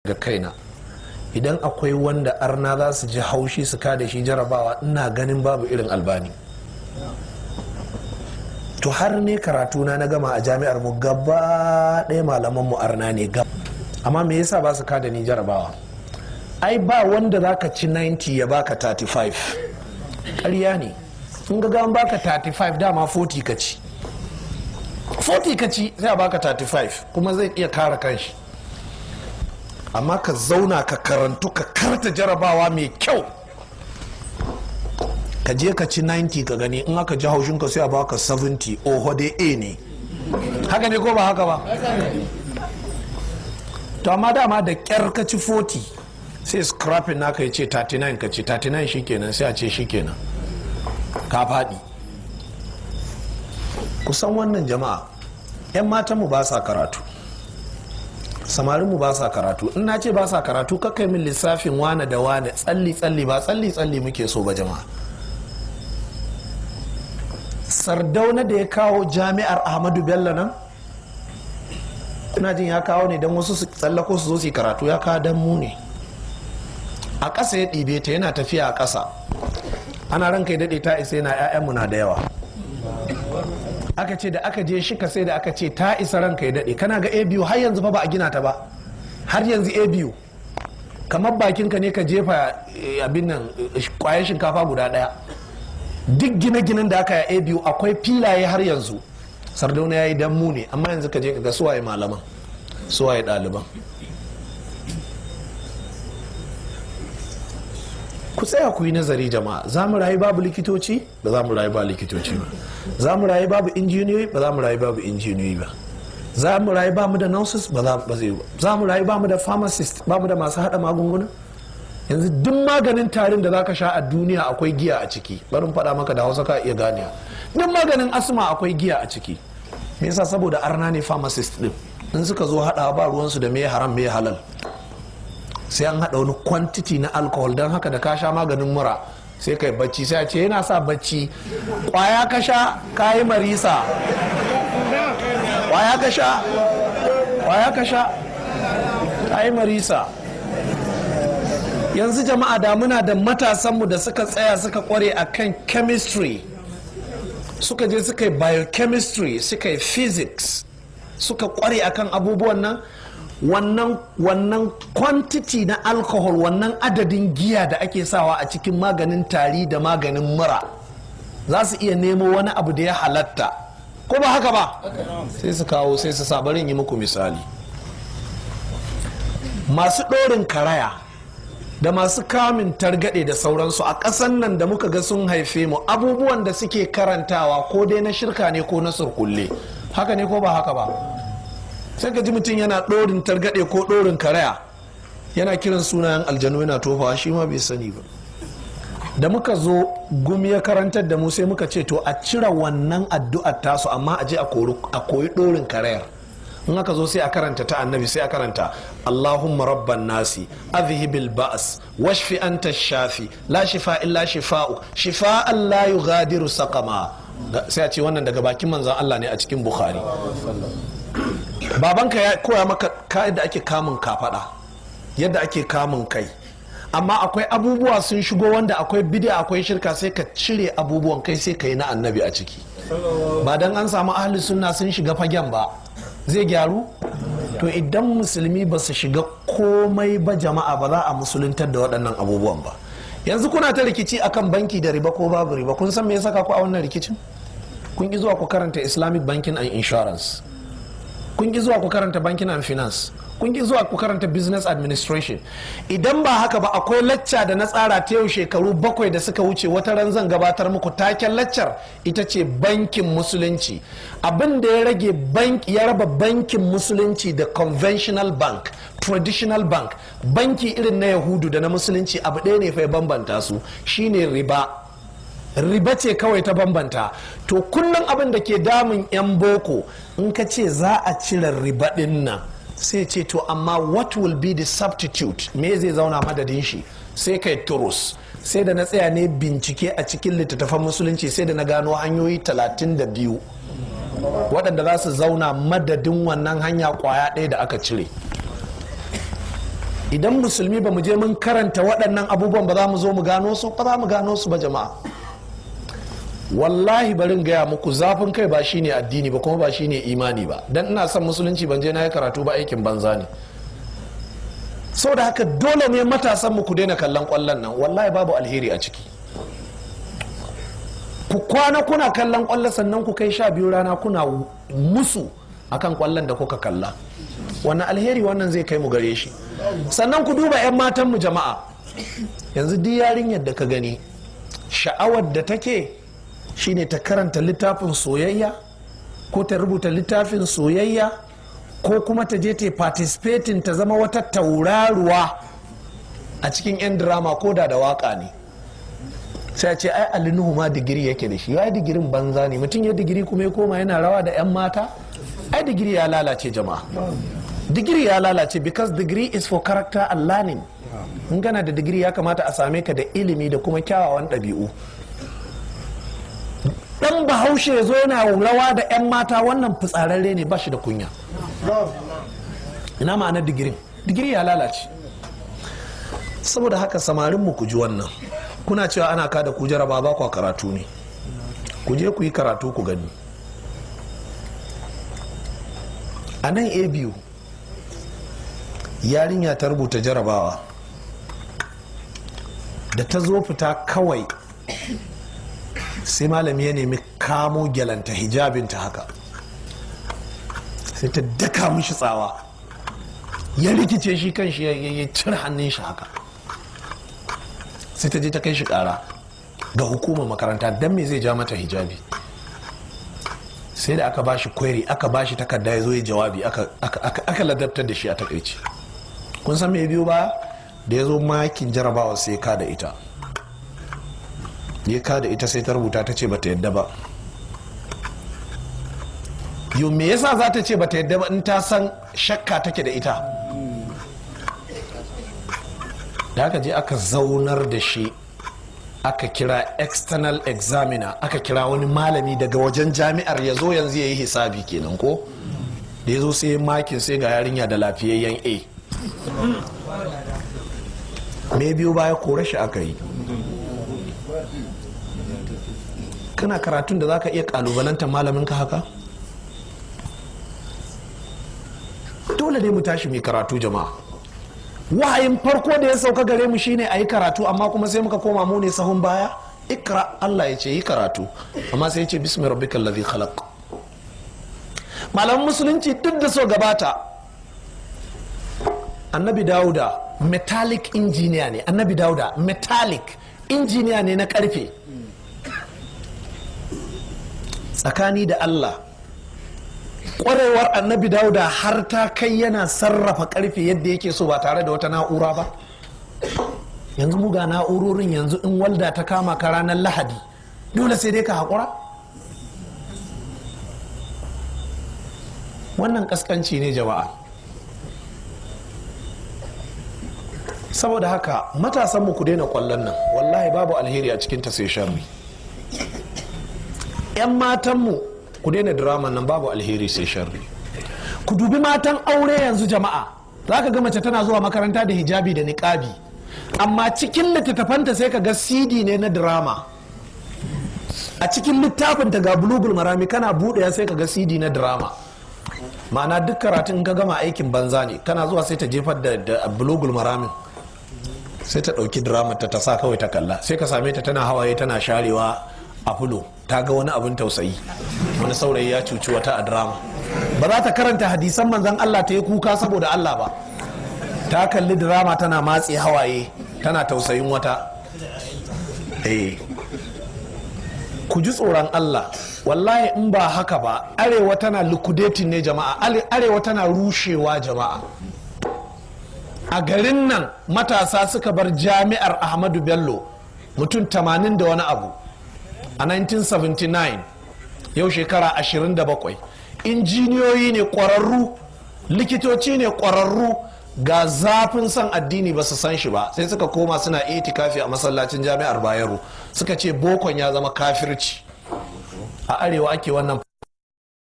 Ga kaina, idan akwai wanda arna za su ji haushi su kada shi jarabawa, ina ganin babu irin Albani. To, har ne karatuna na gama a jami'ar mu, gaba ɗaya malaman mu arna ne gab. Amma me yasa ba su kada ni jarabawa? Ai ba wanda za ka ci 90 ya baka 35, ƙarya ne. In ga an baka 35, dama 40 ka ci. 40 ka ci, sai a baka 35, kuma zai iya kare kanshi. Amma ka zauna ka karantu, ka karta jarabawa mai kyau, ka je ka ci 90, ka gani in aka ji haushinka sai a baka 70. Oho dai, A ne. Haka ne ko ba haka ba? To, amma dama da kyar ka ci 40, sai scrapping naka ya ce 39 ka ci. 39 shikenan, sai a ce shikenan, ka faɗi. Kusan wannan jama'a, 'yan matanmu ba sa karatu, samarinmu ba sa karatu. In na ce ba sa karatu, kakai min lissafin wane da wane, tsalli tsalli ba tsalli tsalli muke so ba. Jama'a, Sardauna da ya kawo Jami'ar Ahmadu Bello nan, kuna jin ya kawo ne don wasu su tsallako su zo su yi karatu? Ya kawo don mu ne. A ƙasa ya ɗibe ta, yana tafiya a ƙasa ana ranka ya daɗe, ta isa. Yana 'ya'yanmu na da yawa. Aka ce da aka je shika, sai da aka ce ta isa, ranka ya daɗe. Kana ga ABU har yanzu fa ba a gina ta ba. Har yanzu ABU kamar bakinka ne ka jefa abin nan, kwayar shinkafa guda ɗaya. Duk gine-ginen da aka yi ABU, akwai filaye har yanzu. Sardauna ya yi dan mu ne. Amma yanzu ka je ka ga suwaye malaman, suwaye ɗaliban. Ku tsaya ku yi nazari, jama'a. Za mu rayu babu likitoci? Ba za mu rayu ba likitoci ba. Za mu rayu babu injiniyoyi? Ba za mu rayu babu injiniyoyi ba. Za mu rayu ba mu da nurses? Ba za ba zai ba. Za mu rayu ba mu da pharmacist, ba mu da masu hada magunguna? Yanzu duk maganin tarin da zaka sha a duniya akwai giya a ciki. Bari in faɗa maka da Hausa ka iya ganewa. Duk maganin asma akwai giya a ciki. Me yasa? Saboda arna ne pharmacist din. In suka zo hada, ba ruwansu da me haram, me halal, sai an haɗa wani quantity na alcohol. Don haka da ka sha maganin mura sai kai bacci, sai a ce yana sa bacci. Kwaya ka sha, ka yi marisa. Kwaya ka sha, kwaya ka sha, ka yi marisa. Yanzu jama'a, da muna da matasanmu da suka tsaya suka kware a kan chemistry, suka je suka yi biochemistry, suka yi physics, suka kware akan abubuwan nan, wannan quantity na alcohol, wannan adadin giya da ake sawa a cikin maganin tari da maganin mura, za su iya nemo wani abu da ya halatta, ko ba haka ba? Sai su kawo, sai su sabarin. Yi muku misali, masu ɗorin karaya da masu kamun targaɗe da sauransu a ƙasan nan da muka ga sun haife mu, abubuwan da suke karantawa ko dai na shirka ne ko na surkulle. Haka ne ko ba haka ba? Sai ka ji mutum yana ɗorin targaɗe ko ɗorin karaya, yana kiran sunayen aljanu, yana tofawa, shi ma bai sani ba. Da muka zo, Gumi ya karantar da mu, sai muka ce to, a cire wannan addu'ar tasu, amma a je a koyi ɗorin karayar. In aka zo sai a karanta ta Annabi, sai a karanta "Allahumma rabban nasi azhibil ba's washfi anta shafi la shifa illa shifa'u shifa'an la yughadiru saqama." Sai a ce wannan daga bakin manzon Allah ne a cikin Bukhari. Babanka ya koya maka yadda ake kamun kafada, yadda ake kamun kai, amma akwai abubuwa sun shigo wanda akwai bid'a, akwai shirka. Sai ka cire abubuwan kai, sai ka yi na Annabi a ciki. Ba dan an samu ahli sunna sun shiga fagen ba, zai gyaru? To, idan musulmi ba su shiga komai ba, jama'a, ba za a musuluntar da waɗannan abubuwan ba. Yanzu kuna ta rikici akan banki da riba ko babu riba. Kun san me ya saka ku a wannan rikicin? Kun ki zuwa ku karanta Islamic banking and insurance, kun ki zuwa ku karanta banking and finance, kun ki zuwa ku karanta business administration. Idan ba haka ba, akwai lacca da na tsara ta yau shekaru 7 da suka wuce. Wata ran zan gabatar muku. Taken laccar ita ce bankin musulunci. Abin da ya rage banki, ya raba bankin musulunci da conventional bank, traditional bank, banki irin na Yahudu da na musulunci, abu ɗaya ne fa ya bambanta su, shine riba. Riba ce kawai ta bambanta. To, kullum abin da ke damun 'yan boko, in ka ce za a cire riba din nan, sai ce to, amma what will be the substitute? Me zai zauna madadin shi? Sai kai turus. Sai da na tsaya ne bincike a cikin littattafan musulunci, sai da na gano hanyoyi 32 waɗanda za su zauna madadin wannan hanya kwaya ɗaya da aka cire. Idan musulmi ba mu je mun karanta waɗannan abubuwan ba, za mu zo mu gano su ba? Za mu gano su ba, jama'a. Wallahi barin gaya muku, zafin kai ba shine addini ba, kuma ba shine imani ba. Dan ina son musulunci ban je na yi karatu ba, aikin banza ne. Saboda haka dole ne matasan mu ku daina kallon kwallon nan. Wallahi babu alheri a ciki. Ku kwana kuna kallon kwallo, sannan ku kai 12 rana kuna musu akan kwallon da kuka kalla. Wannan alheri wannan zai kai mu gare shi? Sannan ku duba 'yan matan mu, jama'a. Yanzu duk yarinyar da ka gani, sha'awar da take shine ta karanta littafin soyayya, ko ta rubuta littafin soyayya, ko kuma ta je ta participating, ta zama wata tauraruwa a cikin 'yan drama, ko da da waka ne. Sai a ce ai Ali Nuhu ma digiri yake da shi. Ya digirin banza ne. Mutum ya digiri kuma ya koma yana rawa da 'yan mata. Ai digiri ya lalace, jama'a, digiri ya lalace, because degree is for character and learning. In kana da digiri, ya kamata a same ka da ilimi da kuma kyawawan ɗabi'u. Dan Bahaushe ya zo yana rawa da 'yan mata, wannan fitsararre ne, ba shi da kunya. Ina ma'anar digirin? Digiri ya lalace. Saboda haka samarin mu, ku ji wannan. Kuna cewa ana kada ku jaraba, ba kwa karatu ne. Ku je ku yi karatu ku gani. A nan a biyu, yarinya ta rubuta jarabawa. Da ta zo fita kawai, sai malami ya nemi kamo gyalanta, hijabinta haka, sai ta daka mishi tsawa. Ya rikice, shi kan shi ya cire hannun shi haka. Sai ta je ta kai shi kara ga hukumar makaranta, don me zai ja mata hijabi? Sai da aka bashi query, aka bashi takarda ya zo ya jawabi, aka ladabtar da shi. A takaice, kun san me biyu ba? Da ya zo makin jarabawa, sai ka da ita, ya ka da ita. Sai ta rubuta ta ce bata yadda ba. Yo, me yasa za ta ce bata yadda ba in ta san shakka take da ita? Da aka je aka zaunar da shi, aka kira external examiner, aka kira wani malami daga wajen jami'ar ya zo yanzu ya yi hisabi kenan ko. Da ya zo sai makin, sai ga yarinya da lafiyayyen A. Me biyu baya? Kore shi aka yi. Kana karatun da zaka iya kalubalanta malamin ka haka? Dole ne mu tashi mai karatu, jama'a. Wahayin farko da ya sauka gare mu shine a yi karatu, amma kuma sai muka koma mu ne sahun baya. Ikra, Allah ya ce yi karatu, amma sai ya ce bismi rabbikal ladhi khalaq. Malaman musulunci duk da so gabata, Annabi Dauda metallic engineer ne. Annabi Dauda metallic engineer ne, na karfe. Tsakani da Allah, kwarewar Annabi Dauda har ta kai yana sarrafa karfe yadda yake so ba tare da wata na'ura ba. Yanzu mu ga na'urorin. Yanzu in walda ta kama ka ranar Lahadi, dole sai dai ka haƙura. Wannan kaskanci ne, jama'a. Saboda haka matasan mu, ku daina kwallon nan. Wallahi babu alheri a cikin ta sai sharri. Yan matanmu, ku daina drama nan, babu alheri sai sharri. Ku dubi matan aure yanzu, jama'a. Za ka ga mace tana zuwa makaranta da hijabi da niƙabi, amma cikin littattafanta sai ka ga CD ne na drama. A cikin littafinta ga Bulugul Marami, kana buɗe sai ka ga CD na drama. Ma'ana duk karatun ka gama aikin banza ne. Kana zuwa sai ta jefar da Bulugul Maramin, sai ta ɗauki drama ta sa kawai ta kalla. Sai ka same ta tana hawaye tana sharewa a fulo, ta ga wani abin tausayi, wani saurayi ya cuci wata a drama. Ba za ta karanta hadisan Manzan Allah ta yi kuka saboda Allah ba. Ta kalli drama tana matse hawaye, tana tausayin wata. Eh, ku ji tsoron Allah. Wallahi in ba haka ba, Arewa tana liquidating ne, jama'a. Arewa tana rushewa, jama'a. A garin nan matasa suka bar Jami'ar Ahmadu Bello mutum 80 da wani abu a 1979, yau shekara 27. Injiniyoyi ne ƙwararru, likitoci ne ƙwararru, ga zafin son addini ba su san shi ba. Sai suka koma suna itikafi a masallacin Jami'ar Bayero, suka ce bokon ya zama kafirci. A Arewa ake wannan.